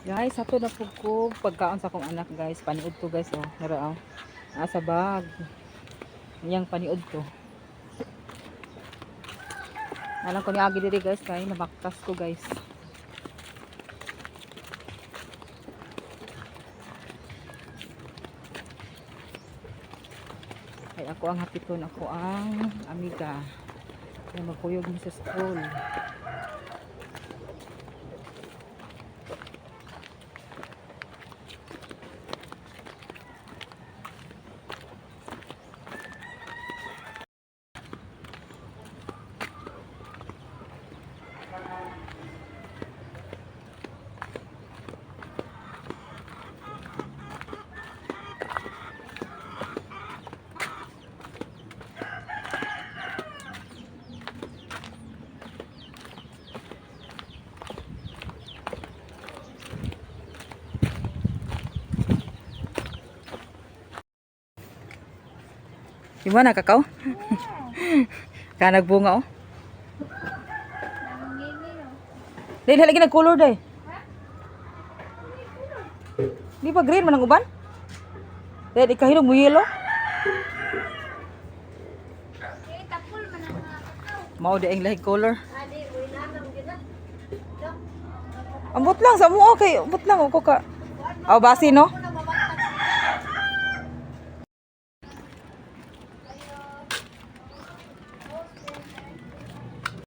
Guys, ato na pud ko pagkaon sa akong anak, guys. Paniud to, guys, oh. Nara oh. Nasa bag. Iyang paniud to. Alam ko ni agi diri, guys, kay nabaktas ko, guys. Ay, ako ang hapiton, ako ang amiga. Ay, magkuyog mi sa school. Di ba na kakao? Ka nagbunga oh. Dili lagi nag-color day. Di ba green man ang uban? Dili kahilom mo yellow. Eh, tapol man ang mga kakao. Mao di ang lahi color. Adi, uy lang gyud ah. Ambot lang sa mo okay, ambot lang ko ka. Aw basi no.